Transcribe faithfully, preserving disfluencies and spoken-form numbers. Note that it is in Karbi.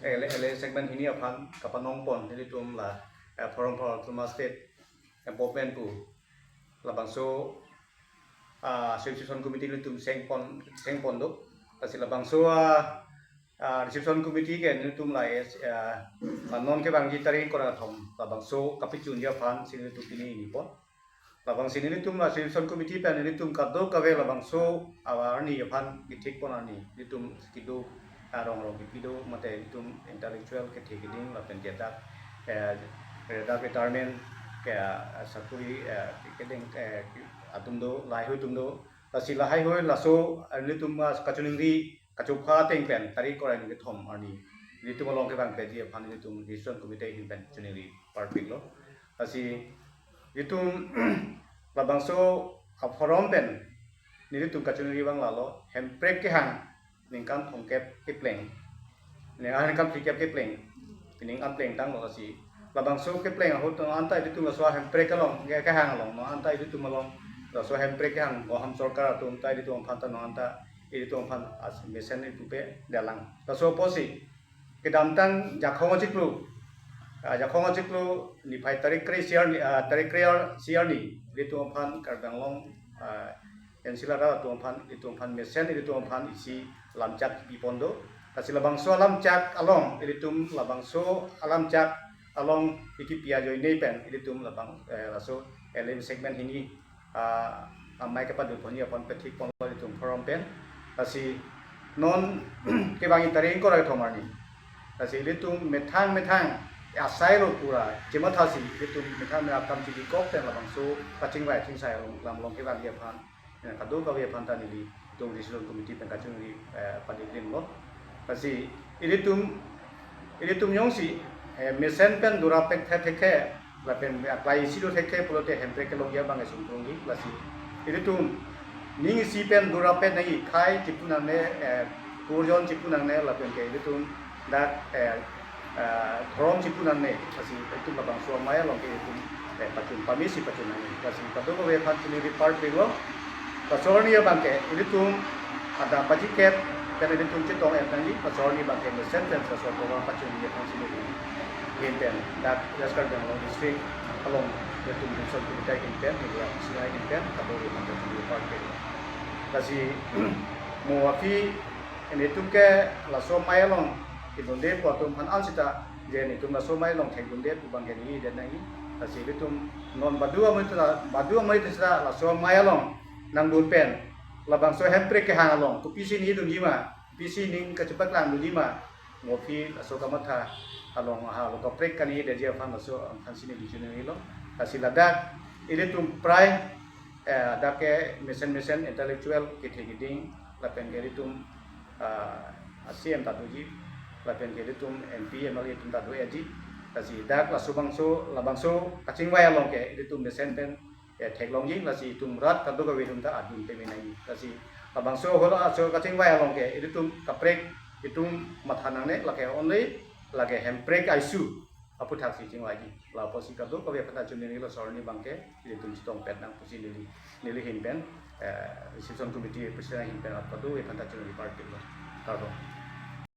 L A, L A segment hini aphan kapanong pon nelitum la, eh, Forum for Autonomous State Development pu labangso, ah, Sixth Schedule Committee nelitum seng pon, seng pon do. Lasi labangso, ah, ah, Sixth Schedule Committee ke nelitum la es, ah, la non kevangji tarik ingkoi ra kethom labangso kapachunji aphan si nelitum pini ingni pon. Labangsi nelitum la Sixth Schedule Committee pen nelitum kadokave labangso awa arni aphan kethik pon arni nelitum kedo, ah, rong rong kepi do mate nelitum intellectual kethe keding lapen ke dak, eh, dak retirement ke, ah, sakuri, eh, keding, eh, atum do, laheihui atum do. Lasi laheihui laso, ah, nelitum, ah, kachiningri kachopha ateng pen tarik ingkoi ra kethom arni nelitum along kevang peji aphan nelitum Sixth Schedule Committee ahin pen chiningri parpik lo. Lasi nelitum labangso a-forum pen nelitum kachiningri abang lalo, hemprek kehang ningkan thomkep kepleng, ningkan, ningkan phlikep kepleng, ningkan plengtang lo. Lasi labangso kepleng ahut non anta nelitum laso hemprek along, ke-, kehang along non anta nelitum along laso hemprek kehang Assam sorkar atum ta nelitum aphan ta non anta nelitum aphan as mesen nelitum pe dalang. Laso apotsi kedamtang Jakhong achiklo, ah, Jakhong achiklo niphai tarik kre-isi arni, ah, tarik kre-isi arni nelitum aphan Karbi Anglong, ah, N C Hills arat atum aphan, nelitum aphan mesen, nelitum aphan isi alamchak pipon do. Lasi labangso alamchak along, nelitum labangso alamchak along ikipi ajoine pen nelitum labang, eh, laso L A segment hini, ah, amei kepadun ponji aphan pethik pon lo nelitum forum pen. Lasi non kevangji tarik ingkoi ra kethom arni, lasi nelitum methang methang asai lo pura chemathasi nelitum methang methang akam chibikok pen labangso kachingvai chingsai along, lam along kevangji aphan, eh, kadokave aphan ta nelitum Sixth Schedule Committee pen kachiningri, eh, padi krim lo. Lasi nelitum, nelitum jongsi, eh, mesen pen durapek the thekthe lapen aklai isi do thekthe pulote hemprek kelongji abang esung krongji. Lasi nelitum ning isi pen durapek nangji, khei chipu nangne, eh, kurjon chipu nangne lapen ke nelitum dak, eh, eh, dhorom chipu nangne. Lasi nelitum labangso amei along ke nelitum, eh, pachun pamesi pachun nangji. Lasi kadokave aphan chiningri parpik lo. Laso arni abang ke nelitum adap baji kep pen nelitum chetong-et nangji. Laso arni abang ke mesen pen laso program pachunji aphan chiningri ahin pen dak West Karbi Anglong District along nelitum Sixth Schedule Committee ahin pen, media ahin pen, kadokave aphan chiningri parpik lo. Lasi mo aphi nelitum ke laso amei along kedunde pu atum aphan ansita je nelitum laso amei along thekdunde pu abang ke neli det nangji. Lasi nelitum non badu amei ta, badu amei ta sita laso amei along nangdun pen labangso hemprek kehang along kopisi neli dunji ma, kopisi ning kachepaklang dunji ma, mo aphi laso kamatha along, aha, lo kaprek kani detji aphan laso aphan si neli chiningri lo. Lasi ladak nelitum prai, eh, dak ke mesen mesen intellectual kethe keding lapen ke nelitum, ah, C M ta doji lapen ke nelitum M P, M L A atum ta do-etji. Lasi dak laso bangso, labangso kachingvai along ke nelitum mesen pen, eh, theklongji. Lasi itum rat kadokave atum ta adun peme nangji. Lasi labangso ahut laso kachingvai along ke nelitum kaprek itum matha nangne, lake only lake hemprek a-issue aphuthaksi chingvaiji. La apotsi kadokave aphan ta chiningri lo, laso arni abang ke nelitum chetongpet nang pusi neli, neli ahin pen, eh, Sixth Schedule Committee President ahin pen kadokave aphan ta chiningri parpik lo. Kardom.